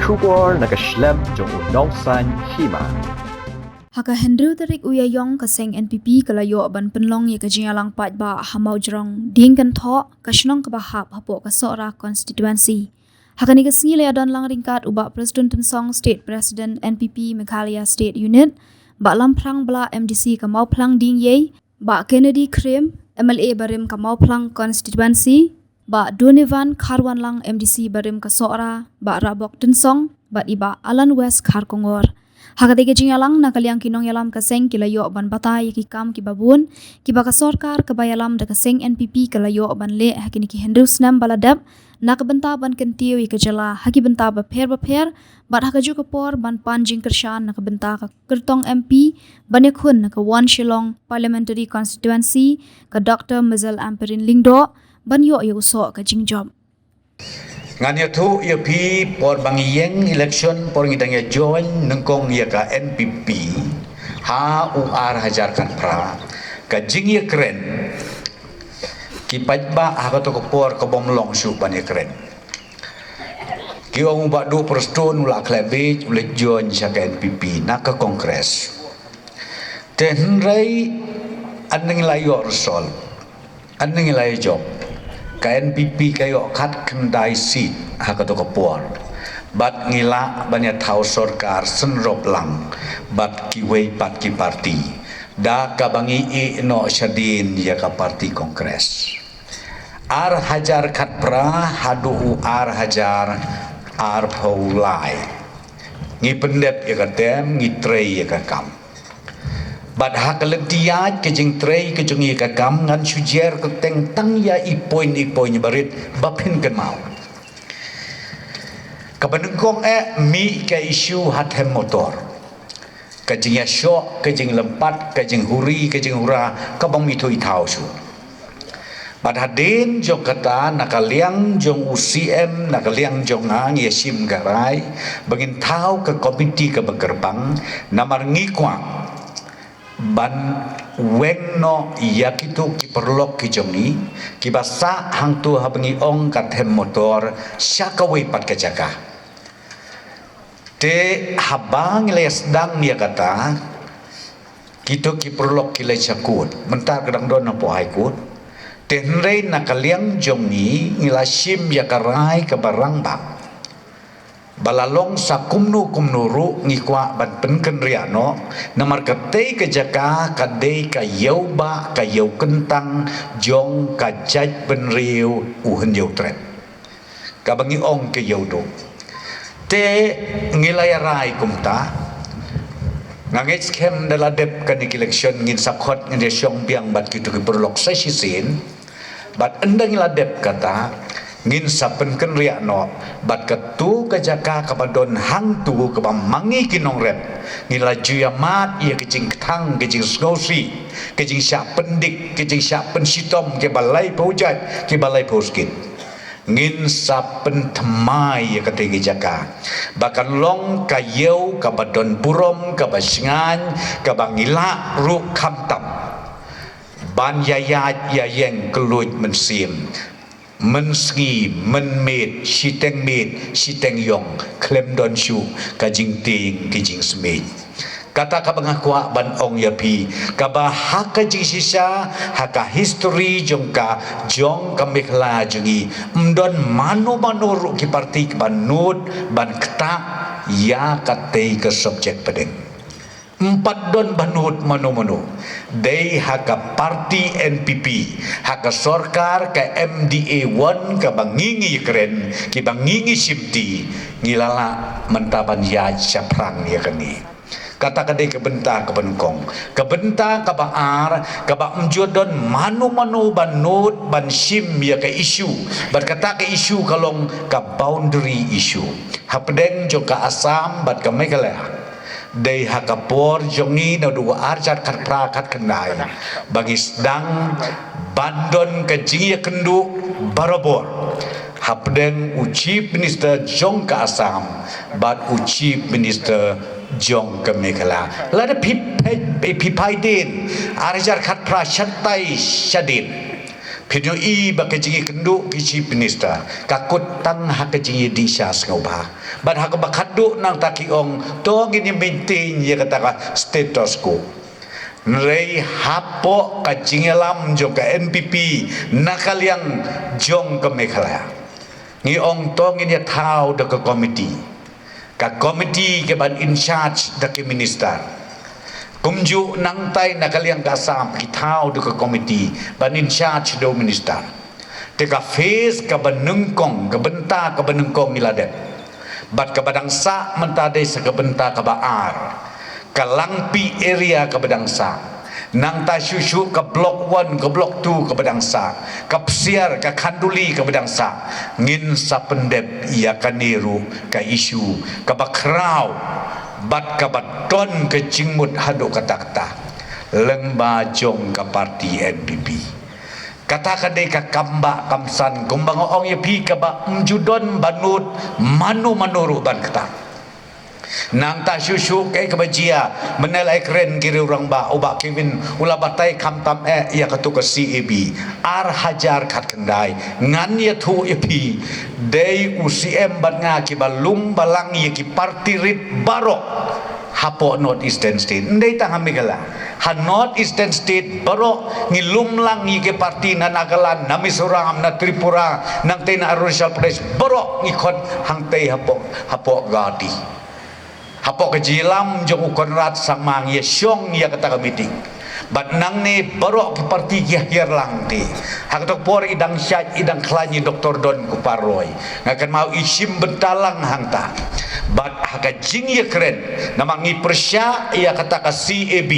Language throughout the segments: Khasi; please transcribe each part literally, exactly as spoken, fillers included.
Khubor na ka shlem jong u Nongsaiñ Hima. Ha ka hynriew tarik u Ïaïong ka seng N P P ka la ïoh ban pynlong ïa ka jingïalang paidbah ha Mawjrong, Diengkynthoh, ka shnong kaba hap hapoh ka Sohra constituency. Ha kane ka sngi la ïadon lang ryngkat u Bah Prestone Tynsong, State President N P P Meghalaya State Unit, Bah Lamphrang Blah, M D C ka Mawphlang Diengiei, Bah Kennedy Khyriem, M L A barim ka Mawphlang constituency, Bah Donovan Kharwanlang, M D C barim ka Sohra, Bah Rahbok Tynsong, bad i Bah Alan West Kharkongor. Ha katei ka jingïalang, na ka liang ki nongïalam ka seng ki la ïoh ban batai ïa ki kam kiba bun kiba ka sorkar kaba ïalam da ka seng N P P ka la ïoh ban leh ha kine ki hynriew snem ba la dep, na ka bynta ban kyntiew ïa ka jylla ha ki bynta bapher bapher, bad ha kajuh ka por ban pan jingkyrshan na ka bynta ka kyrtong M P ban ïakhun na ka One Shillong Parliamentary Constituency, ka Doctor Mazel Ampareen Lyngdoh, ban ïoh ïa u soh ka jingjop. Ngan ïathuh ïa phi, por ba ngi ïeng election, por ngi dang ïa join nyngkong ïa ka N P P ha u ar hajar khatphra, ka jingïakren, ki paidbah ha kato ka por ka bym long shuh ban ïakren. Ki ong u Bah Duh Prestone u la khleh bieit, u leit join sha ka N P P na ka Congress. Te hynrei ynda ngi la ïoh result, ynda ngi la ïoh jop, ka N P P ka ïoh khatkhyndai seat ha kato ka por. Bad ngi lah ban ïa thaw sorkar synrop lang bad kiwei pat ki parti, da kaba ngi ïeh noh shadien ïa ka parti Congress. Ar hajar khatphra haduh u ar hajar arphew lai, ngi pyndep ïa ka term, ngi trei ïa ka kam. Bad ha ka lynti ïaid ka jingtrei ka jong ngi ïa ka kam, ngan shu jer kyrteng tang ïa i point i point barit ba phin kynmaw. Kaba nyngkong eh, mih ka issue ha them motor, ka jingïashoh, ka jinglympat, ka jinghuri, ka jinghura kaba ym ithuh ithaw shuh. Bad hadien jong kata, na ka liang jong u C M, na ka liang jong nga, ngi ïashim ka rai ba ngin thaw ka komiti kaba kyrpang, namar ngi kwah ban weng noh ïa kito ki paralok ki jong ngi kiba sah hangto haba ngi ong ka them motor sha kawei pat ka jaka. Te haba ngi la ïa sdang ïa kata, kito ki paralok ki la ïa shakut, mynta ka dang don hapoh High Court. Te hynrei na ka liang jong ngi, ngi la shim ïa ka rai kaba rangbah ba la long sa kumno kumno ruh ngi kwah ban pynkynriah noh, namar katei ka jaka ka dei ka ïew bah, ka ïew kyntang jong ka jaitbynriew u Hynñiewtrep, kaba ngi ong ka Ïewduh. Te ngi la ïa rai kumta. Nga ngeit skhem ynda la dep kane ka election ngin sa khot, ngin ïa shong biang bad kito ki paralok sa shisien. Bad ynda ngi la dep kata, ngin sa pynkynriah noh bad kato ka jaka kaba don hangto kaba ma ngi ki nongrep ngi la ju ïa mad ïa ka jingkthang, ka jingsngewsih, ka jingshah pyndik, ka jingshah pynshitom kiba laiphew jait, kiba laiphew skit. Ngin sa pynthymmai ïa katei ka jaka ba kan long ka ïew kaba don burom, kaba shngaiñ, kaba ngi lah ruh khamtam ban ïa ïaid ïa ïeng kylluid mynsiem, mynsngi, mynmiet, shiteng miet, shiteng ïong, khlem don shuh ka jingtieng, ka jingsmit. Kata kaba nga kwah ban ong ïa phi, kaba ha ka jingshisha, ha ka history jong ka, jong ka Meghalaya jong ngi, ym don mano mano ruh ki parti kiba nud ban ktah ïa katei ka subject pdeng. Ym pat don ba nud mano mano. Dei ha ka parti N P P, ha ka sorkar ka M D A one kaba ngi ngi kren, kiba ngi ngi shimti, ngi la lah mynta ban ïaid shaphrang ïa kane. Kata ka dei ka bynta kaba nyngkong. Ka bynta kaba ar, kaba ym ju don mano mano ba nud ban shim ïa ka issue. Bad kata ka issue ka long ka boundary issue hapdeng jong ka Assam bad ka Meghalaya. Dei ha ka por jong ngi naduh ar hajar khatphra khatkhyndai ba ngi sdang ban don ka jingïakynduh barabor hapdeng u Chief Minister jong ka Assam bad u Chief Minister jong ka Meghalaya. Lada phi, phi, phi phai dien ar hajar khatphra shatai shadien, Phin ïohi ba ka jingïakynduh ki Chief Minister ka kut tang ha ka jingïadih sha sngewbha. Bad ha kaba khatduh nangta ki ong to ngin ïa maintain ïa kata ka status quo. Hynrei hapoh ka jingïalam jong ka N P P na ka liang jong ka Meghalaya, ngi ong to ngin ïa thaw da ka committee. Ka committee ka ban in charge da ki minister. Kumjuh nangtai na ka liang ka Assam ki thaw da ka committee ban in charge da u minister. Te ka phase kaba nyngkong, ka bynta kaba nyngkong ngi la dep. Bad kaba dang sah mynta dei sa ka bynta kaba ar. Ka Langpih area kaba dang sah. Nangta shuh shuh ka block one, ka block two kaba dang sah. Ka Psiar, ka Khanduli kaba dang sah. Ngin sa pyndep ïa kane ruh ka issue kaba khraw bad kaba don ka jingmut haduh katta katta lyngba jong ka party N P P. Kata ka dei ka kam ba kam san kumba nga ong ïa phi kaba ym ju don ba nud mano mano ruh ban kata. Nangta shuh shuh kaei kaba jia, mynne la ïakren ki riew rangbah, u Bah Kevin u la batai khamtam eh ïa katu ka C A B. Ar hajar khatkhyndai ngan ïathuh ïa phi, dei u C M bad nga kiba lum balang ïa ki party rit baroh hapoh North Eastern State. Ym dei tang ha Meghalaya, ha North Eastern State baroh ngi lum lang ïa ki party na Nagaland, na Mizoram, na Tripura, nangta na Arunachal Pradesh, baroh ngi khot hangtei hapoh, hapoh Guwahati. Hapoh ka jingïalam jong u Conrad Sangma ngi ïa shong ïa kata ka meeting. Bad nangne baroh ki party ki hiar lang te. Ha kato ka por i dang shait i dang khlaiñ i Doktor Donkupar Roy. Nga kynmaw i shim bynta lang hangta. Bad ha ka jingïakren namar ngi pyrshah ïa kata ka C A B.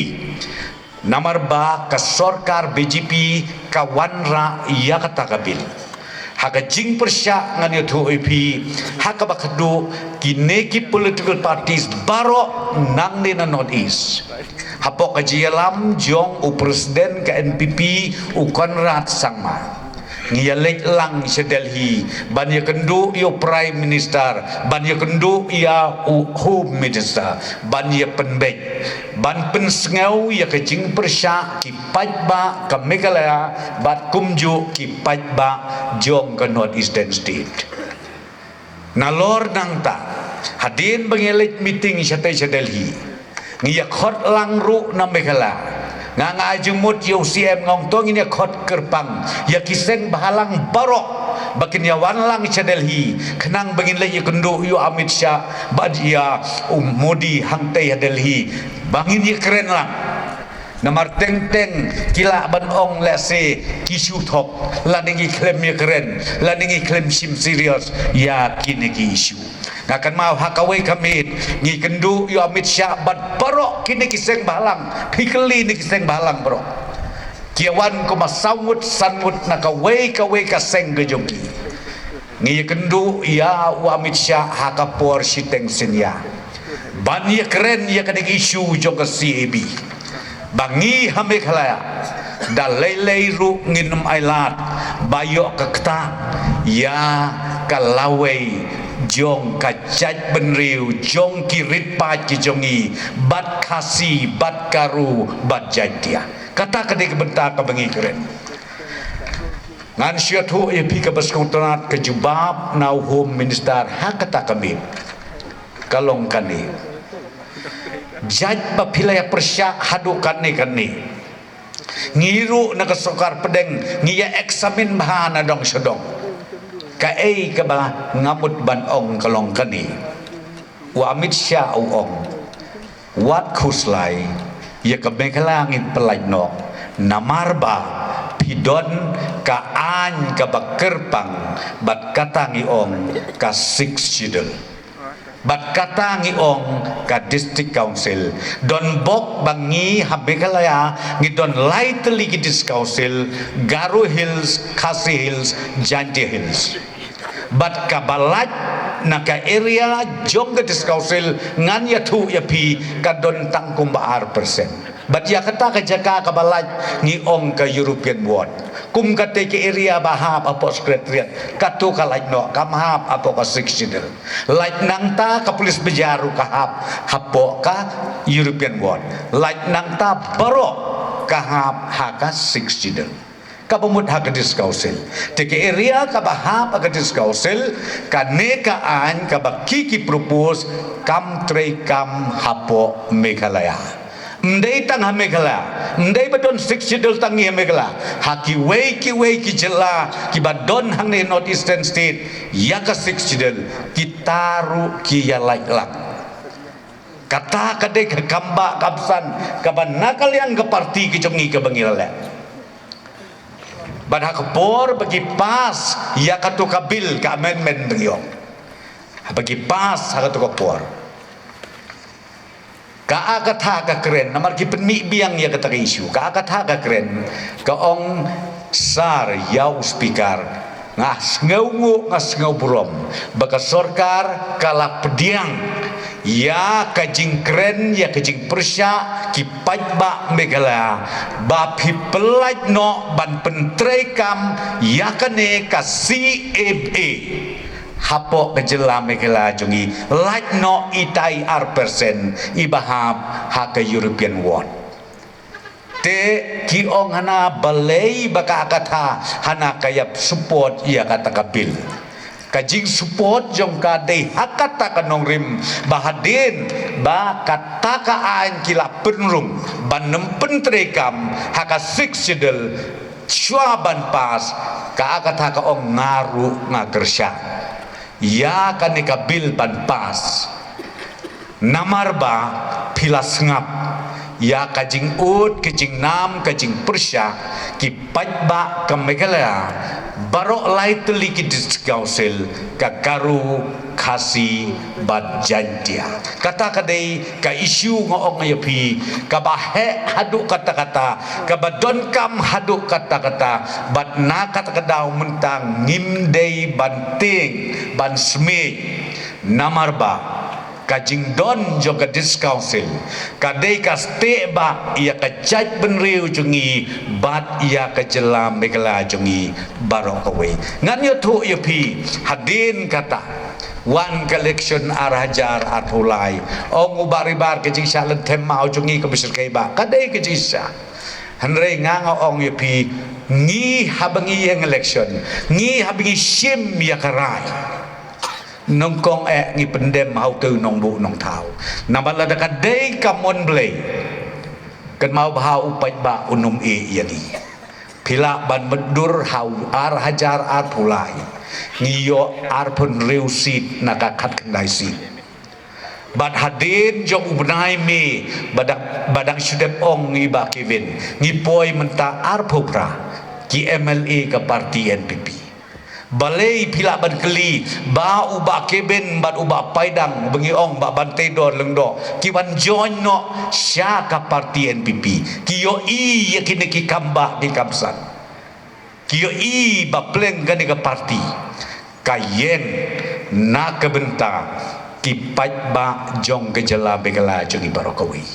Namar ba ka sorkar B J P ka wanrah ïa kata ka bill. Ha ka jingpyrshah ngan ïathuh ïa phi ha kaba khadduh kine ki political parties baroh nangne na North East. Hapoh ka jingïalam jong u president ka N P P u Conrad Sangma. Ngi ïa leit lang sha Delhi ban ïakynduh ïa u Prime Minister, ban ïakynduh ïa u Home Minister, ban ïa pynbeit, ban pynsngew ïa ka jingpyrshah ki paidbah ka Meghalaya bad kumjuh ki paidbah jong ka North Eastern State. Nalor nangta, hadien ba ngi leit meeting shatei sha Delhi, ngi ïa khot lang ruh na Meghalaya. Nga nga ai jingmut ïa u C M, nga ong to ngin ïa khot kyrpang ïa ki seng bhalang baroh ba kin ïa wan lang sha Delhi, khnang ba ngin leit ïakynduh ïa u Amit Shah bad ïa u Modi hangtei ha Delhi ba ngin ïakren lang. Namar teng teng ki lah ban ong lehse ki shu thok, lane ngi khlem ïakren, lane ngi khlem shim serious ïa kine ki issue. Nga kynmaw ha kawei ka miet ngi kynduh ïa u Amit Shah bad baroh kine ki seng bhalang, phi kylli ne ki seng bhalang baroh. Ki ïa wan kumba saw ngut san ngut na kawei kawei ka seng ka jong ki. Ngi ïakynduh ïa u Amit Shah ha ka por shiteng synñia ban ïakren ïa kane ka issue jong ka C A B. Ba ngi ha Meghalaya da lei lei ruh ngin ym ailad ba ïoh ka ktah ïa ka lawei jong ka jaitbynriew jong ki rit paid ki jong ngi, bad Khasi, bad Garo, bad Jaintia. Kata ka dei ka bynta kaba ngi kren. Ngan shu ïathuh ïa phi kaba sngewtynnat ka jubab na u Home Minister ha kata ka miet. Ka long kane. Jait ba phi la ïa pyrshah haduh katne katne, ngi ruh na ka sorkar pdeng ngi ïa examine bha na dong sha dong. Kaei kaba nga mut ban ong ka long kane. U Amit Shah u ong, wat khuslai, ïa ka Meghalaya ngin pyllait noh, namar ba phi don ka aiñ kaba kyrpang bad kata ngi ong ka Sixth Schedule. Bad kata ngi ong ka District Council. Donbok ba ngi ha Meghalaya ngi don lai tylli ki District Council, Garo Hills, Khasi Hills, Jaintia Hills. Bad kaba lait na ka area jong ka District Council ngan ïathuh ïa phi ka don tang kumba ar percent. Bad ïa kata ka jaka kaba lait ngi ong ka European Ward. Kum kata ka area ba hap hapoh Secretariat, kato ka lait noh, kam hap hapoh ka Sixth Schedule. Lait nangta ka Police Bazar ruh ka hap hapoh ka European Ward. Lait nangta baroh ka hap ha ka Sixth Schedule. kaba mut ha ka District Council. Te ka area kaba hap ha ka District Council, kane ka aiñ kaba ki ki propose kam treikam hapoh Meghalaya. Ym dei tang ha Meghalaya, ym dei ba don Sixth Schedule tang ngi ha Meghalaya. Ha kiwei kiwei ki jylla kiba don hangne North Eastern State, ïa ka Sixth Schedule kita ruh ki ïa lait lang. Kata ka dei ka kambah ka bsan kaba na ka liang ka party ka jong ngi kaba ngi la leh. Bad ha ka por ba ki pass ïa kato ka bill, ka amendment ba ngi ong, ba ki pass ha kato ka por, ka Agatha ka kren, namar ki pynmih biang ïa kata ka issue. Ka Agatha ka kren, ka ong, "Sir, ïa u Speaker, nga sngewnguh, nga sngew burom ba ka sorkar ka la pdiang ïa ka jingkren, ïa ka jingpyrshah ki paidbah Meghalaya, ba phi pyllait noh ban pyntreikam ïa kane ka C A A hapoh ka jylla Meghalaya jong ngi, lait noh itai ar percent iba hap ha ka European Ward." Te ki ong hana, balei ba ka Agatha hana ka ïa support ïa kata ka bill. Ka jingsupport jong ka dei ha kata ka nongrim ba hadien ba kata ka aiñ ki la pynrung ban ym pyntreikam ha ka Sixth Schedule shuwa ban pass, ka Agatha ka ong, "Nga ruh nga kyrshan ïa kane ka bill ban pass. Namar ba phi la sngap ïa ka jingud, ka jingnam, ka jingpyrshah ki paidbah ka Meghalaya baroh lai tylli ki District Council, ka Garo, Khasi bad Jaintia." Kata ka dei ka issue nga ong ïa phi, kaba heh haduh katta katta, kaba donkam haduh katta katta, bad na kata ka daw mynta ngim dei ban tieng ban smiej. Namar ba ka jingdon jong ka District Council ka dei ka stieh bah ïa ka jaitbynriew jong ngi bad ïa ka jylla Meghalaya jong ngi baroh kawei. Ngan ïathuh ïa phi, hadien kata, wan ka election ar hajar arphew lai, ong u Bah Ribar, ka jingshah lynthem maw jong ngi kaba shyrkhei bah, ka dei ka jingshah. Hynrei nga nga ong ïa phi, ngi haba ngi ïeng election, ngi haba ngi shim ïa ka rai, nyngkong eh ngi pyndem ha uto u nongbuh nongthaw. Namar lada ka dei ka mon Blei, kynmaw bha u paidbah un ym ïeh ïa ngi. Phi lah ban mutdur ha u ar hajar arphew lai, ngi ïoh arphew hynriew seat na ka khatkhyndai seat. Bad hadien jong u bnai May, ba dang, ba dang shu dep ong i Bah Kevin, ngi poi mynta arphew phra ki M L A ka party N P P. Balei, phi lah ban kylli, ba u Bah Kevin bad u Bah Paidang, ba ngi ong Bah Banteidor Lyngdoh, ki wan join noh sha ka party N P P, ki ïohi ïa kine ki kambah ki kambsan. Ki ïohi ba pleng kane ka party ka ïeng na ka bynta ki paidbah jong ka jylla Meghalaya jong ngi baroh kawei.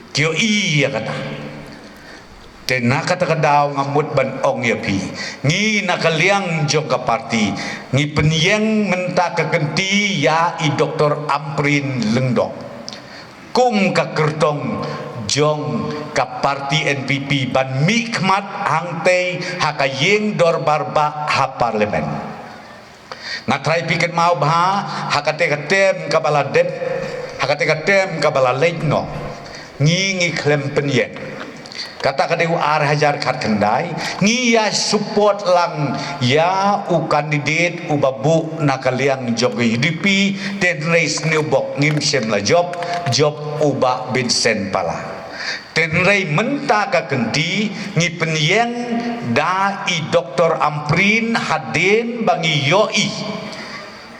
Ki ïohi ïa kata. Te na kata ka daw nga mut ban ong ïa phi, ngi na ka liang jong ka party ngi pynïeng mynta ka kynti ïa i Doktor Ampareen Lyngdoh kum ka kyrtong jong ka party N P P ban mihkhmat hangtei ha ka ïing dorbar bah ha Parliament. Nga trai, phi kynmaw bha, ha kata ka term kaba la dep, ha kata ka term kaba la leit noh, ngi ngi khlem pynïeng. Kata ka dei u ar hajar khatkhyndai, ngi ïa support lang ïa u candidate uba buh na ka liang jong ka U D P, te hynrei sniewbok ngim shym la jop, jop u Bah Vincent Pala. Te hynrei mynta ka kynti ngi pynïeng da i Doktor Ampareen hadien ba ngi ïohi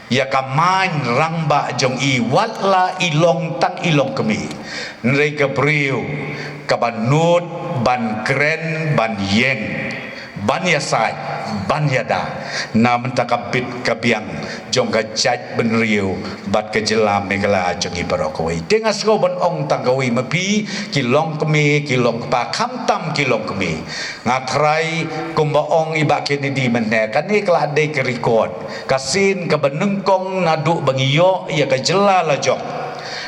ïa ka main rangbah jong i, wat la i long tang i longkmie, hynrei ka briew kaba nud ban kren, ban ïeng, ban ïasaid, ban ïada na mynta ka bit ka biang jong ka jaitbynriew bad ka jylla Meghalaya jong ngi baroh kawei. Te nga sngew ban ong tang kawei ma phi, ki longkmie, ki longkpa, khamtam ki longkmie. Nga trai kumba ong i Bah Kennedy mynne, kane ka la dei ka record, ka sien kaba nyngkong naduh ba ngi ïoh ïa ka jylla la jong.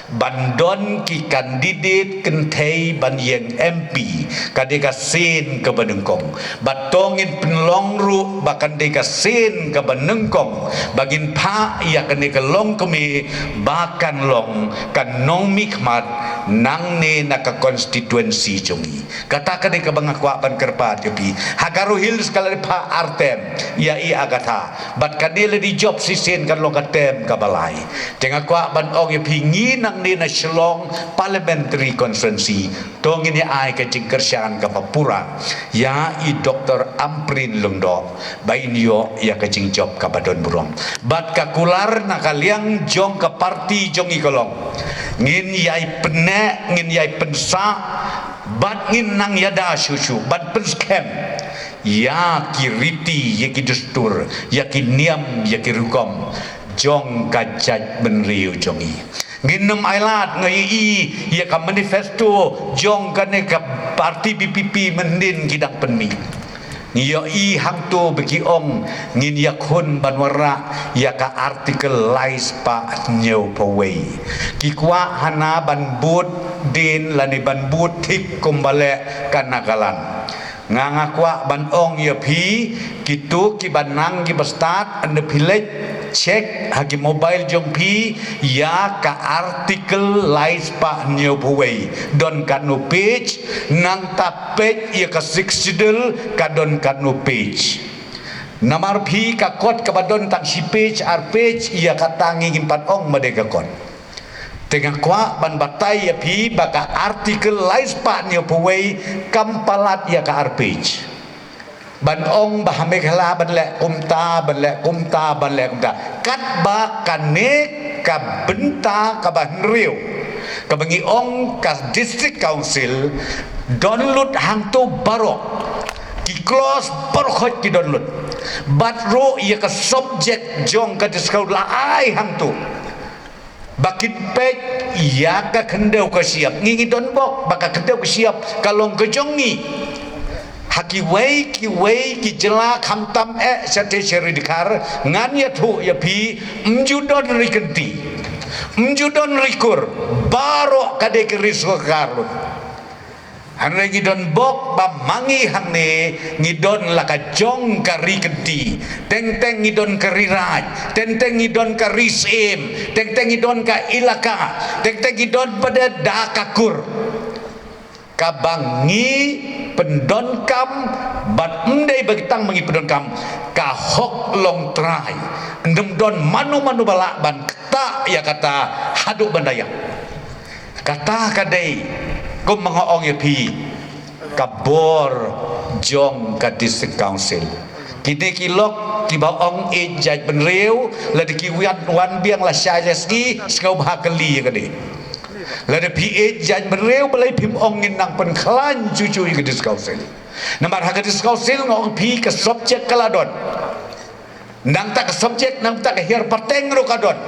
Ban don ki candidate kynthei ban ïeng M P, ka dei ka sien kaba nyngkong. Bad to ngin pynlong ruh ba kan dei ka sien kaba nyngkong ba ngin phah ïa kane ka longkmie ba kan long ka nongmihkhmat nangne na ka constituency jong ngi. Kata ka dei kaba nga kwah ban kyrpad ïa phi. Ha Garo Hills ka la dei phah ar term ïa i Agatha. Bad kane la dei jop shisien kan long ka term kaba lai. Te nga kwah ban ong ïa phi, ngi nangne na Shillong Parliamentary Constituency, to ngin ïa ai ka jingkyrshan kaba pura ïa i Doctor Ampareen Lyngdoh ba in ïoh ïa ka jingjop kaba don burom. Bad ka kular na ka liang jong ka party jong ngi ka long, ngin ïai pynneh, ngin ïai pynsah, bad ngin nang ïada shuh shuh ban pynskhem ïa ki riti, ïa ki dustur, ïa ki niam, ïa ki rukom jong ka jaitbynriew jong ngi. Ngin ym ailad. Nga ïohi ïa ka manifesto jong kane ka party V P P mynhynnin ki dang pynmih. Ngi ïohi hangto ba ki ong ngin ïakhun ban wanrah ïa ka Article lai spah hynñiewphew wei. Ki kwah hana ban bud dien lane ban bud thik kumba leh ka Nagaland. Nga, nga kwah ban ong ïa phi, kito kiba nang kiba stad, ynda phi leit check ha ki mobile jong phi ïa ka Article lai spah hynñiewphew wei, don katno page, nangta peit ïa ka Sixth Schedule ka don katno page. Namar phi, ka kot kaba don tang shi page, ar page, ïa kata ngi ngim pat ong ba dei ka kot. Te nga kwah ban batai ïa phi ba ka Article lai spah hynñiewphew wei kam palat ïa ka ar page. Ban ong ba ha Meghalaya ban leh kumta, ban leh kumta, ban leh kumta. Katba kane ka bynta kaba hynriew, kaba ngi ong ka District Council, don lut hangto baroh. Ki clause baroh khoit ki don lut. Bad ruh ïa ka subject jong ka District Council la ai hangto. Ba kin peit ïa ka khyndew ka shyiap. Ngi ngi don bok ba ka khyndew ka shyiap ka long ka jong ngi. Ha kiwei kiwei ki jylla khamtam eh shatei sha Ri Dkhar, ngan ïathuh ïa phi, ym ju don ri kynti, ym ju don ri kur, baroh ka dei ka ri sorkar lut. Hynrei ngi don bok ba ma ngi hangne ngi don la ka jong ka ri kynti, teng teng ngi don ka ri raij, teng teng ngi don ka ri syiem, teng teng ngi don ka ilaka, teng teng ngi don pat da ka kur. Kaba ngi pyndonkam, bad ym dei ba tang ba ngi pyndonkam, ka hok long trai. Ym don mano mano ba lah ban ktah ïa kata haduh ban da ïap. Kata ka dei, kum ma nga ong ïa phi, ka bor jong ka District Council. Kine ki lok kiba ong ïeit jaitbynriew, lada ki wan, wan biang la shai la sngi, sngewbha kylli ïa kane. Lada phi ïeit jaitbynriew, balei phim ong ngin nang pynkhlaiñ shuh shuh ïa ka District Council? Namar ha ka District Council nga ong phi, ka subject ka la don. Nangta ka subject, nangta ka hiar pateng ruh ka don.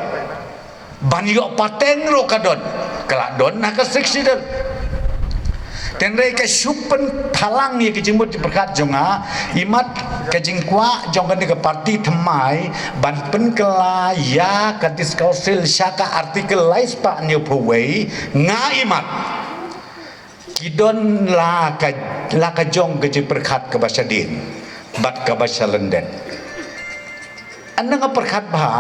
Ban ïoh pateng ruh ka don. Ka la don ha ka Sixth Schedule. Hynrei ka shu pynphalang ïa ka jingmut jingpyrkhat jong nga, imat ka jingkwah jong kane ka party thymmai ban pynkylla ïa ka District Council sha ka Article lai spah hynñiewphew wei, nga imat. Ki don la ka, la ka jong ka jingpyrkhat kaba shadien bad kaba shalyndet. Ynda nga pyrkhat bha,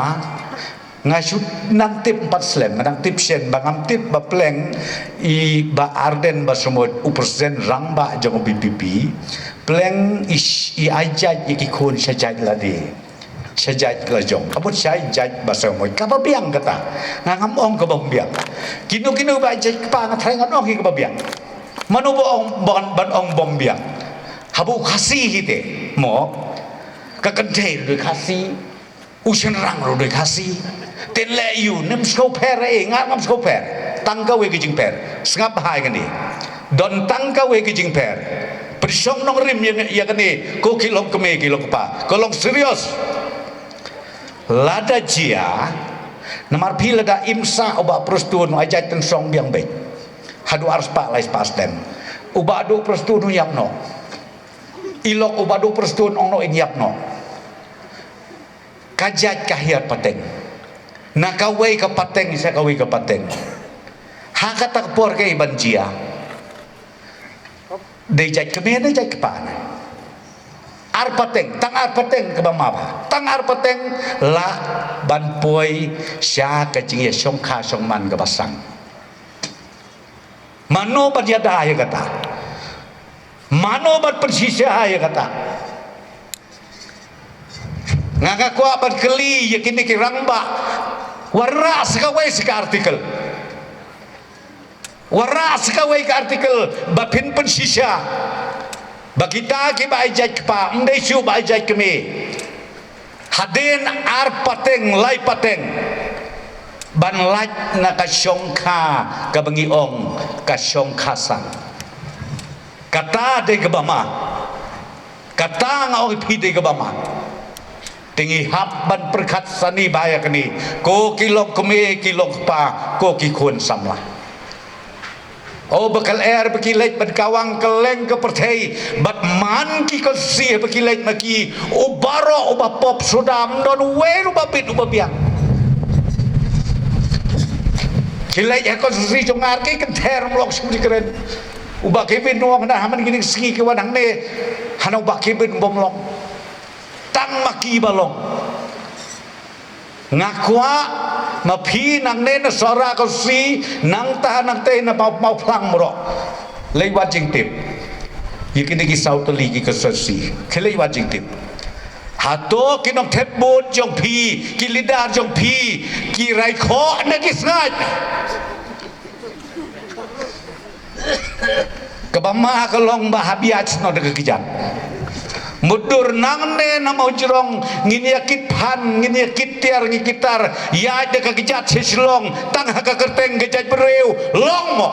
nga shu nang tip ym pat slem, nga nang tip shen ba ngam tip ba pleng i Bah Ardent Basaiawmoit, u president rangbah jong u V P P, pleng i sh-, i ai jait ïa ki khun sha jait lade, sha jait lajong. Ka mut sha jait Basaiawmoit. Kaba biang kata. Nga ngam ong kaba ym biang. Kino kino ba jait kpa, nga tharai ngan ong hi kaba biang. Mano ba ong ban, ban ong ba ym biang? Haba u Khasi hi te, mo. Ka kynthei ruh dei Khasi. U shynrang ruh dei Khasi. Te leh ïa u, ym sngewpher ei, nga ngam sngewpher. Tang kawei ka jingpher. Sngap bha ïa kane. Don tang kawei ka jingpher. Pyrshang nongrim ïa, ïa kane, ko ki long kmie ki long kpa. Ko long serious. Lada jia, namar phi, lada im sah u Bah Prestone, u ai jait tynsong biang beit. Haduh ar spah lai spah stem. U Bah Duh Prestone un ïap noh. I lok u Bah Duh Prestone ong noh in ïap noh. Ka jait ka hiar pateng. Na kawei ka pateng sha kawei ka pateng. Ha kata ka por kaei ban jia? Dei jait kmie ne jait kpa ne? Ar pateng, tang ar pateng kaba ma ba. Tang ar pateng lah ban poi sha ka jingïashongkha shongman kaba sang. Mano ban ïada ïa kata? Mano ban pynshisha ïa kata? Nga, nga kwah ban kylli ïa kine ki rangbah. Wanrah sa kawei sa ka article. Wanrah sa kawei ka article ba phin pynshisha ba kita kiba ai jait kpa, ym dei shuh ba ai jait kmie. Hadien ar pateng, lai pateng ban lait na ka shongkha kaba ngi ong ka shongkha sang. Kata dei kaba ma. Kata nga ong ïa phi dei kaba ma. Te ngi hap ban pyrkhat sani bha ïa kane. Ko ki long kmie, ki long kpa, ko ki khun samla. O ba ka lyer ba ki leit ban kawang kylleng ka pyrthei, bad man ki konstituensi ba ki leit ma ki, u baroh uba pop suda, ym don uwei ruh uba bit uba biang. Ki leit ha konstituensi jong nga ki kynther, ym long shuh, ki kren. Uba Kevin u ong na ha man kine ki sngi ki wan hangne, hana uba Kevin bym long. Tang ma ki ba long. Nga kwah ma phi nangne na Sohra konstituensi, nangta nangtei na Maw, Mawphlang baroh. Leit wad jingtip. Ïa kine ki saw tylli ki konstituensi. Ki leit wad jingtip. Hato ki nongthep vote jong phi, ki leader jong phi, ki rai khoh ne ki sngaid? Kaba ma ka long ba hap ïaid snoh da ka kjat. Mutdur nangne na Mawjrong ngin ïa kit phan, ngin ïa kit tiar, ngin kit tar, ïaid da ka kjat sha Shillong, tang ha ka kyrteng ka jaitbynriew, long mo.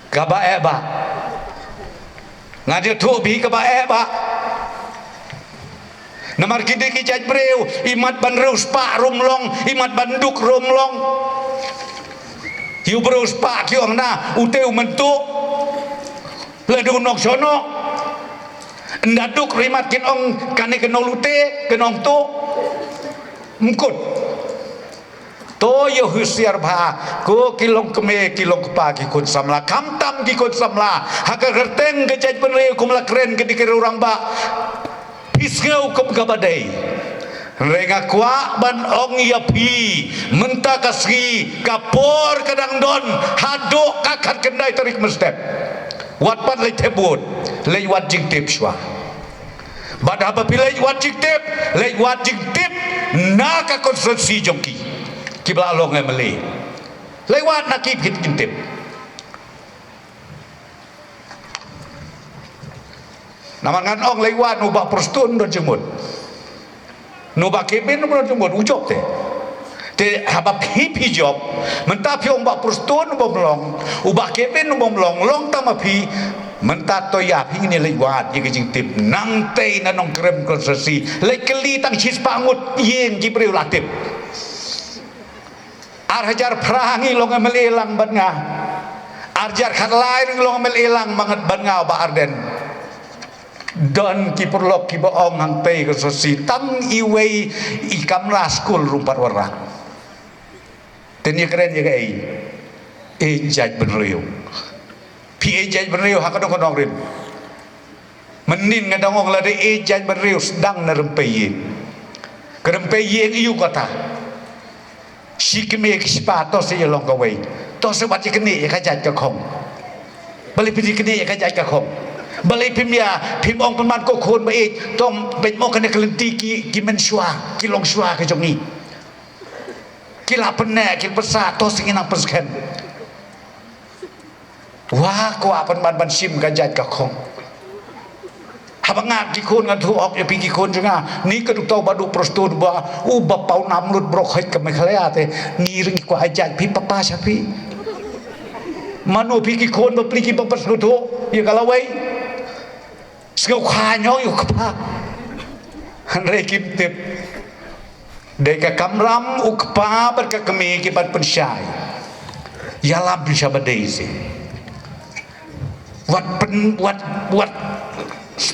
Kaba eh ba. Nga ïathuh bha kaba eh ba. Namar kine ki jaitbynriew, imat ban riewspah ruh ym long, imat ban duk ruh ym long. Ïa u briew spah ki ong na, ute u Myntdu. Lada u nongshong noh. Ynda duk ruh imat kin ong kane ka nong lute, ka nongtu. Ym kut. To ïa husiar bha, ko ki long kmie, ki long kpa, ki khun samla, khamtam ki khun samla ha ka kyrteng ka jaitbynriew, kum la kren ka dei ka rangbah. Phi sngew kum kaba dei. Hynrei nga kwah ban ong ïa phi, mynta ka sngi, ka por ka dang don haduh ka khatkhyndai tarik mynstep. Wat pat leit thep vote, leit wad jingtip shuwa. Bad haba phi leit wad jingtip, leit wad jingtip na ka konstituensi jong ki, kiba la long M L A. Leit wad na ki, phi jingtip. Namar ngan ong leit wad, u Bah Prestone don jingmut. U Bah Kevin u don jingmut, u jop te. Te haba phi, phi jop, mynta phi ong u Bah Prestone u bym long, u Bah Kevin u bym long, long tang ma phi. Mynta to ïa phi ngin ïa leit wad ïa ka jingtip, nangtei na Nongkrem konstituensi. Leit kylli tang shispah ngut ïing ki briew la tip. Ar hajar phra ngi long M L A lang bad nga. Ar hajar khatlai ngi long M L A lang bad nga, Bah Ardent. Don ki paralok kiba ong hangtei ka konstituensi, tang iwei i kamra skul ruh ym pat wanrah. Te ngi kren ïa kaei? Ïeit jaitbynriew. Phi ïeit jaitbynriew ha kano kano rim. Mynnin nga dang ong lada ïeit jaitbynriew sdang na rympei ïing. Ka rympei ïing ïa u kata. Shi kmie ki shipa, to sa ïa long kawei. To sa wat ïa knieh ïa ka jait ka khong. Balei phi ïa knieh ïa ka jait ka khong? Balei phim ïa, phim ong pynban ko khun ba ïeit, to pynban ong kane ka lynti ki, ki mynshuwa, ki longshuwa ka jong ngi. Ki la pynneh, ki pynsah, to sa ngin nang pynskhem. Wa kwah pynban ban shim ka jait ka khong. Haba nga ki khun ngan thuh hok ïa phi ki khun jong nga. Ni ka duk tau ba duk Prestone ba u ba paw nam lut brok hait ka Meghalaya te. Ngi ring kwah ai jait phi papa sha phi. Mano phi ki khun ba pli ki ba Prestone thuh ïa ka lawei. Sngewkha ñiong ïa u kpa. Hynrei kim tip. Dei ka kamram u kpa bad ka kmie ki ban pynshai. Ïalam pynshai ba dei si. Wat pyn, wat, wat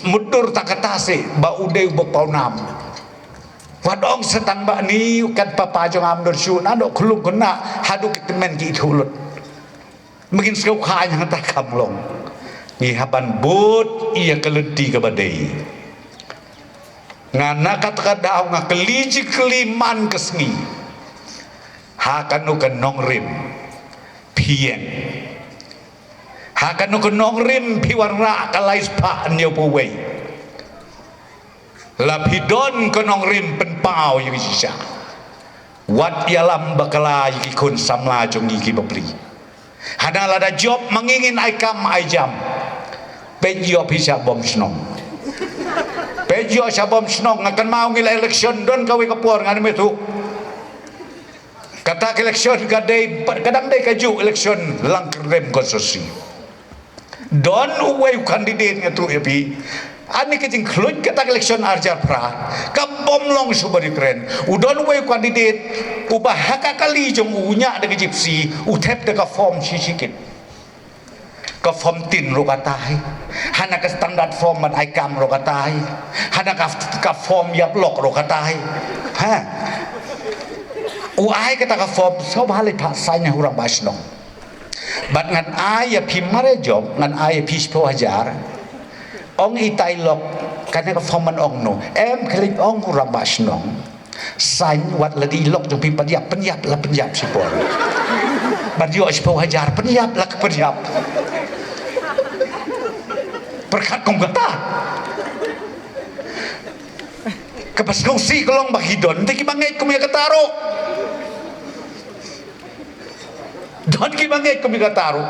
mutdur ta kata si ba u dei u ba paw nam. Wat ong sa tang ba ni kan papa jong nga ym don shuh, naduh khyllung khynnah haduh ki tymmen ki ithuh lut. Ma ngin sngewkha ïa kata kam long. Ngi hap ban bud ïa ka lynti kaba dei. Nga na kata ka daw nga kylli jingkylli man ka sngi. Ha kano ka nongrim phi ïeng? Ha kano ka nongrim phi wanrah ka lai spah hynñiewphew wei? La phi don ka nongrim pynpaw ïa ka shisha. Wat ïalam bakla ïa ki khun samla jong ngi ki bapli. Hana lada jop ma ngi ngin ai kam ai jam. Peit ïoh phi sha bom shnong. Peit ïoh sha bom shnong, nga kynmaw ngi la election don kawei ka por ngan ym ïathuh. Kata ka election ka dei, ka dang dei kajuh election Langkyrdem constituency. Don uwei u candidate nga ïathuh ïa phi. Ani ka jingkhluit kata ka election ar hajar phra. Ka bom long shuh bad u kren. U don uwei u candidate uba ha ka kali jong u ñiah da ka gypsy, u thep da ka form shi shi kit. Ka form tin ruh kata hi. Hana ka standard form ban ai kam ruh kata hi. Hana ka, ka form ïap lok ruh kata hi. Ha. U ai kata ka form, sngewbha leit phah sign ha u rangbah shnong. Bad ngan ai ïa phi, mar ïa jop ngan ai ïa phi shiphew hajar. Ong itai lok, kane ka form man ong no. Em, khlem ong u rangbah shnong. Sign wat la dei lok jong phi, pynïap, pynïap la pynïap shipor. Bad ïoh shiphew hajar, pynïap la ka pynïap. Pyrkhat kum kata. Kaba sngewsih ka long ba ki don te kiba ngeit kum ïa kata ruh. Don kiba ngeit kum ïa kata ruh.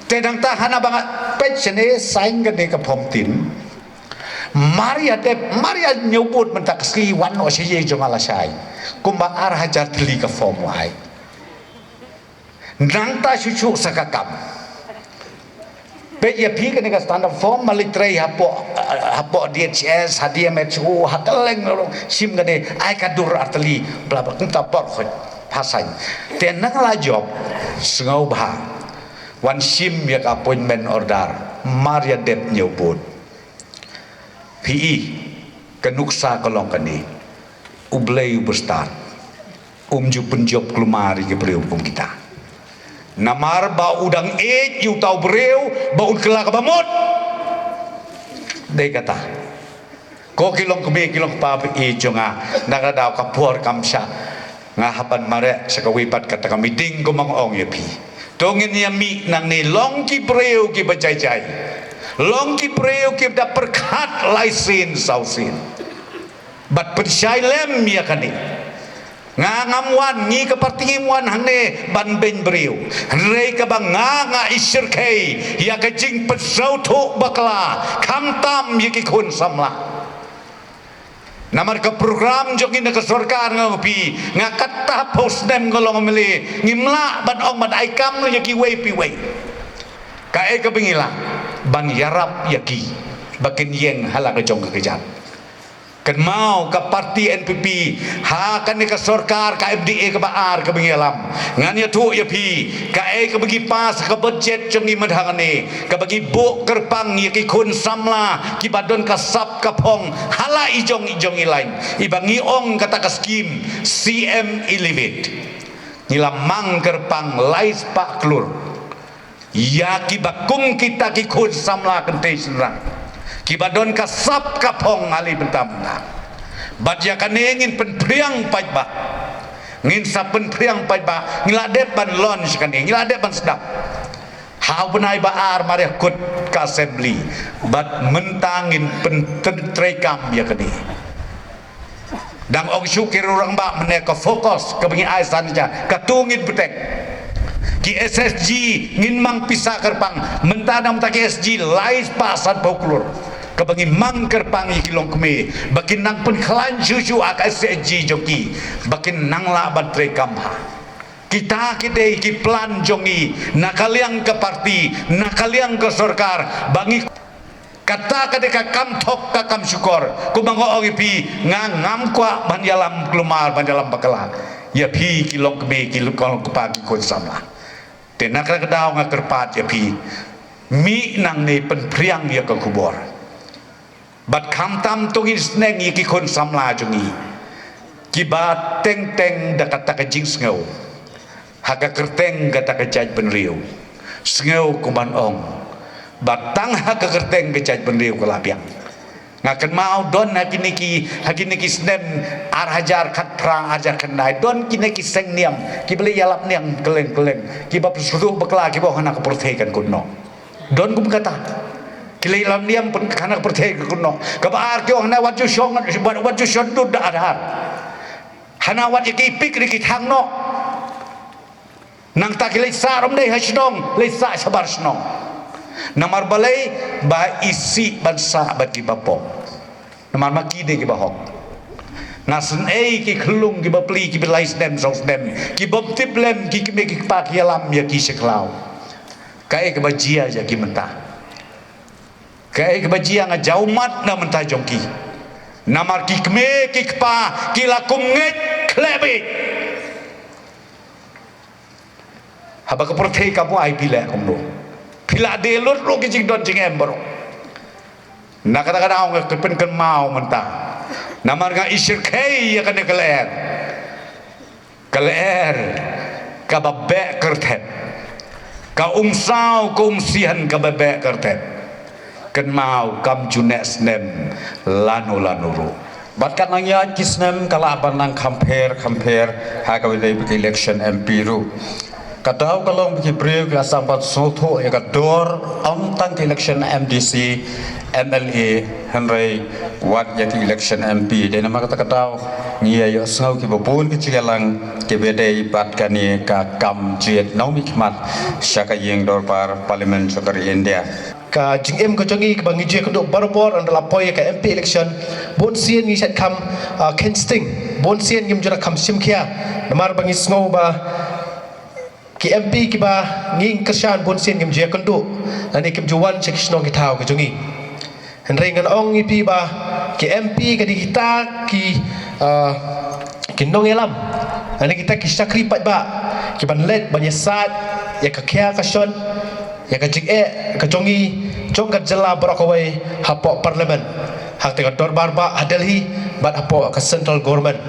Te nangta hana ba nga peit shane, sign kane ka form tin. Mar ïa dep, mar ïa ñiew vote mynta ka sngi wan noh sha ïing jong nga lashai. Kumba ar hajar tylli ka form u ai. Nangta shu shu sa ka kam. Peit ïa phi kane ka standard form, ma leit trei hapoh, hapoh D H S, ha D M H O, ha kylleng, shim kane, ai ka dur ar tylli, bla bla, kumta por khot, ha sign. Te nang la jop, sngewbha wan shim ïa ka appointment order, mar ïa dep ñiew vote. Phi i, ka nuksa ka long kane. U Blei u bastad um ju pynjop kulmar ïa ki briew kum kita. Namar ba u dang ïeit ïa uta u briew ba un kylla kaba mut. Dei kata. Ko ki longkmie ki longkpa ba ïeit jong nga, na ka daw ka por kam shah. Nga hap ban mareh sha kawei pat kata ka meeting kumba nga ong ïa phi. To ngin ïa mih nangne, long ki briew kiba jai jai. Long ki briew kiba da pyrkhat lai sien saw sien. Bad pynshai lem ïa kane. Nga ngam wan, ngi ka parti ngim wan hangne ban beiñ briew. Hynrei kaba nga, nga i shyrkhei ïa ka jingpynsngewthuh bakla, khamtam ïa ki khun samla. Namar ka program jong ngi na ka sorkar, nga ong ïa phi, nga katta phew snem nga long M L A, ngim lah ban ong ban ai kam ïa kiwei pa kiwei. Kaei kaba ngi lah, ban ïarap ïa ki ba kin ïeng ha la ka jong ka kjat. Kynmaw ka parti N P P ha kane ka sorkar ka M D A kaba ar kaba ngi ïalam. Ngan ïathuh ïa phi, kaei kaba ngi pass ha ka budget jong ngi mynta hangne, kaba ngi buh kyrpang ïa ki khun samla kiba don ka sap ka phong ha la i jong i jong i lain, iba ngi ong kata ka skim C M Elevate. Ngi la mang kyrpang lai spah klur ïa kiba kum kita ki khun samla kynthei shynrang kiba don ka sap ka phong ha la i bynta mynta. Bad ïa kane ngin pynphriang paidbah. Ngin sa pynphriang paidbah, ngi la dep ban launch kane, ngi la dep ban sdang ha u bnai ba ar, mar ïa kut ka assembly. Bad mynta ngin pyntreikam ïa kane. Dang ong shuh ki rangbah mynne, ka focus kaba ngi ai san ïa ka, katu ngin bteng. Ki S H G ngin mang pisa kyrpang, mynta na mynta ki S H G lai spah sanphew klur. Kaba ngi mang kyrpang ïa ki longkmie ba kin nang pynkhlaiñ shuh shuh ha ka S H G jong ki, ba kin nang lah ban treikam bha. Kita ki dei ki plan jong ngi na ka liang ka parti, na ka liang ka sorkar, ba ngi Kata ka dei ka kam thok, ka kam shukor. Kumba nga ong ïa phi, nga ngam kwah ban ïalam kulmar, ban ïalam bakla ïa phi ki longkmie, ki longkpa, ki khun samla. Te na kata ka daw nga kyrpad ïa phi, mih nangne pynphriang ïa ka khubor. Bad khamtam to ngin sneng ïa ki khun samla jong ngi kiba teng teng da kata ka jingsngew ha ka kyrteng kata ka jaitbynriew. Sngew kumban ong ba tang ha ka kyrteng ka jaitbynriew ka la biang. Nga kynmaw don ha kine ki, ha kine ki snem ar hajar khatphra, ar hajar khyndai, don kine ki seng niam kiba la ïalap niam kylleng kylleng, kiba pynsngewthuh bakla, kiba ong hana ka pyrthei kan kut noh. Don kum kata. Ki la ïalap niam pyn, hana ka pyrthei kan kut noh. Kaba ar ki ong hana wat ju shong, wat, wat ju shon dud da Aadhaar. Hana wat ïa ki pik ri ki thang noh. Nangta ki leit sah rum dei ha shnong, leit sah shabar shnong. Namar balei? Ba isih ban sah bad kiba pop. Namar ma ki dei kiba hok. Nga sngew ki khyllung kiba pli, kiba lai snem saw snem, ki bym tip lem, ki kmie ki kpa ki ïalam ïa ki sha khlaw. Kaei kaba jia ïa ki mynta? Kaei kaba jia? Nga jaw mad na bynta jong ki. Namar ki kmie ki kpa ki la kum ngeit khleh beit. Haba ka pyrthei kam ai phi leh kumno, phi la die lut ruh ki jingdon jingem baroh. Na kata ka daw nga pynkynmaw mynta. Namar nga i shyrkhei ïa kane ka lyer. Ka lyer kaba beh kyrtep. Ka umsaw ka umsian kaba beh kyrtep. Kynmaw kam ju neh snem lano lano ruh. Bad kat nang ïaid ki snem ka lah ban nang kham pher kham pher ha kaba ïadei bad ka election M P ruh. Ka daw ka long ba ki briew ki la sdang ban sngewthuh ïa ka dor ym tang ka election M D C, M L A, hynrei wat ïa ka election M P. Dei namar kata ka daw ngi ïa ïohsngew kiba bun ki jingïalang kiba ïadei bad kane ka kam jied nongmihkhmat sha ka ïing dorbar Parliament jong ka ri India. Ka jingim ka jong ngi kaba ngi ju ïakynduh barabor, ynda la poi ïa ka M P election, bun sien ngi shait kham, ah, kheiñ sting, bun sien ngim ju da kham shim khia. Namar ba ngi sngew ba ki M P kiba ngi kyrshan bun sien kim ju ïakynduh lane kim ju wan sha ki shnong ki thaw ki jong ngi. Hynrei ngan ong ïa phi ba ki M P ka dei kita ki, ah, ki nongïalam lane kita ki shakri paidbah kiban leit ban ïasaid ïa ka khia ka shon, ïa ka jingeh ka jong ngi, jong ka jylla baroh kawei hapoh Parliament, ha kata ka dorbar bah ha Delhi bad hapoh ka Central Government.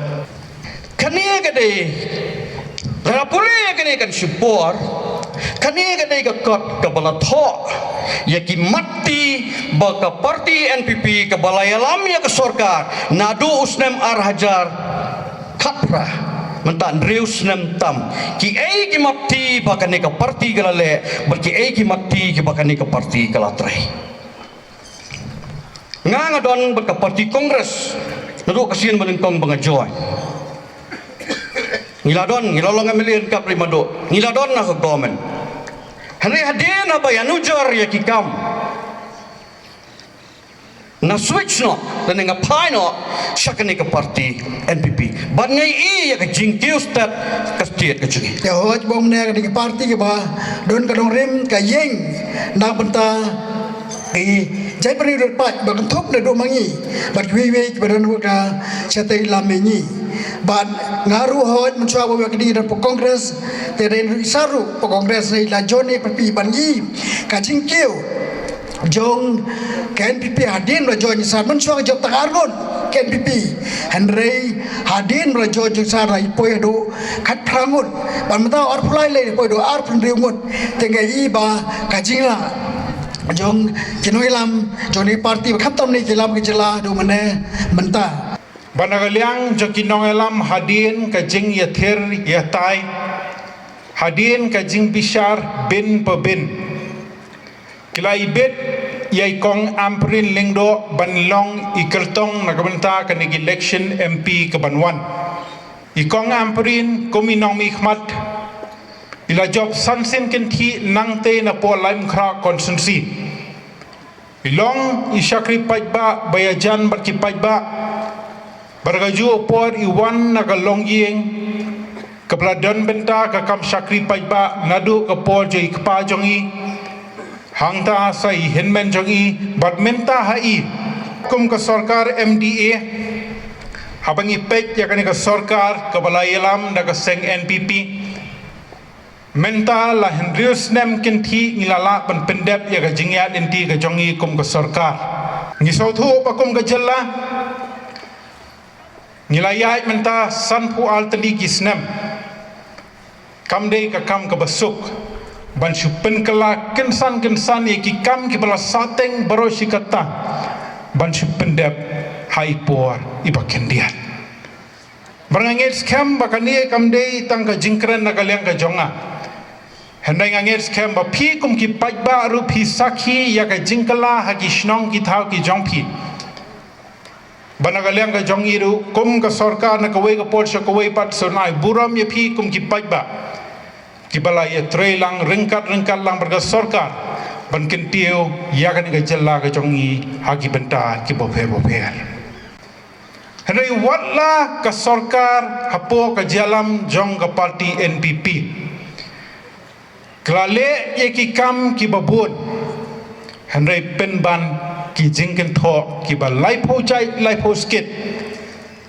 Kane ka dei, lada pule ïa kane kan shu por, kane ka dei ka kot kaba la thoh ïa ki mat kti ba ka party N P P kaba la ïalam ïa ka sorkar naduh u snem ar hajar khatphra mynta hynriew snem tam. Kiei ki mat kti ba kane ka party ka la leh bad kiei ki mat kti kiba kane ka party ka la trei? Nga, nga don bad ka party Congress naduh ka sien ba nyngkong ba nga join. Ngi la don, ngi la long M L A ryngkat ri Mado, ngi la don na ka government. Hynrei hadien haba ïanujor ïa ki kam, nga switch noh lane nga phai noh sha kane ka party N P P. Bad nga ïohi ïa ka jingkiew stet ka state ka jong ngi. Te hooid, bym ne ka dei ka party kaba don ka nongrim ka ïeng na bynta ki jaitbynriew riewpaid ba kynthup naduh ma ngi bad kiwei kiwei kiba don ha ka shatei lam ïa ngi. Bad nga ruh hooid, mynshuwa ba nga kdie don hapoh Congress, te dei ruh i Sir ruh hapoh Congress, hynrei la join ïa ka party ban ïohi ka jingkiew jong ka N P P hadien ba la join i Sir. Mynshuwa ka jop tang ar ngut ka N P P, hynrei hadien ba la join jong i Sir la i poi haduh khatphra ngut, bad mynta arphew lai lei, i poi haduh arphew hynriew ngut. Te nga ïohi ba ka jinglah jong ki nongïalam jong kane ka party, ba khamtam kine ki ïalam ka jylla haduh mynne mynta. Bad na ka liang jong ki nongïalam, hadien ka jingïathir ïatai, hadien ka jingbishar bin pa bin, ki la ibit ïa i Kong Ampareen Lyngdoh ban long i kyrtong na ka bynta kane ka election M P kaban wan. I Kong Ampareen kum i nongmihkhmat, i la jop san sien kynthih nangtei na poh Laitumkhrah constituency. I long i shakri paidbah ba ïajan bad ki paidbah. Bad ha kajuh ka por i wan na ka longïing kaba la don bynta ka kam shakri paidbah naduh ka por jong i kpa jong i, hangta sa i hynmen jong i, bad mynta ha i. Kum ka sorkar M D A, haba ngi peit ïa kane ka sorkar kaba la ïalam da ka seng N P P, mynta la hynriew snem kynthih ngi la lah ban pyndep ïa ka jingïaid lynti ka jong ngi kum ka sorkar. Ngi sngewthuh ba kum ka jylla ngi la ïaid mynta sanphew ar tylli ki snem. Kam dei ka kam kaba suk ban shu pynkylla kynsan kynsan ïa ki kam kiba la sahteng baroh shi katta ban shu pyndep ha i por iba khyndiat. Bad nga ngeit skhem ba kane kam dei tang ka jingkren na ka liang ka jong nga. Hynrei nga ngeit skhem ba phi kum ki paidbah ruh phi sakhi ïa ka jingkylla ha ki shnong ki thaw ki jong phi. Ba na ka liang ka jong ngi ruh kum ka sorkar na kawei ka por sha kawei pat, sa ai burom ïa phi kum ki paidbah kiba la ïatrei lang ryngkat ryngkat lang bad ka sorkar ban kyntiew ïa kane ka jylla ka jong ngi ha ki bynta kiba pher ba pher. Hynrei wat la ka sorkar hapoh ka jingïalam jong ka party N P P ka la leh ïa ki kam kiba bun, hynrei pynban ki jingkynthoh kiba laiphew jait laiphew skit.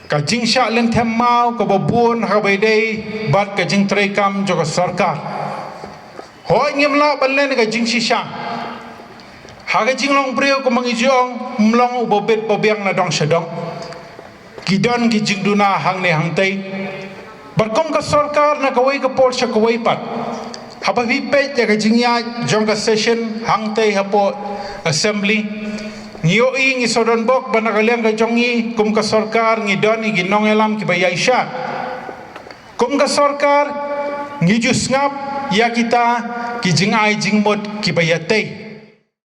Ka jingshah lynthem maw kaba bun ha kaba ïadei bad ka jingtreikam jong ka sorkar. Hooid, ngim lah ban len ka jingshisha. Ha ka jinglong briew kumba ngi ju ong, ym long uba bit ba biang na dong sha dong. Ki don ki jingduna hangne hangtei. Bad kum ka sorkar na kawei ka por sha kawei pat, haba phi peit ïa ka jingïaid jong ka session hangtei hapoh Assembly, ngi ïohi, ngi sdang bok ba na ka liang ka jong ngi kum ka sorkar ngi don ïa ki nongïalam kiba ïaishah. Kum ka sorkar ngi ju sngap ïa kita ki jingai jingmut kiba ïatei.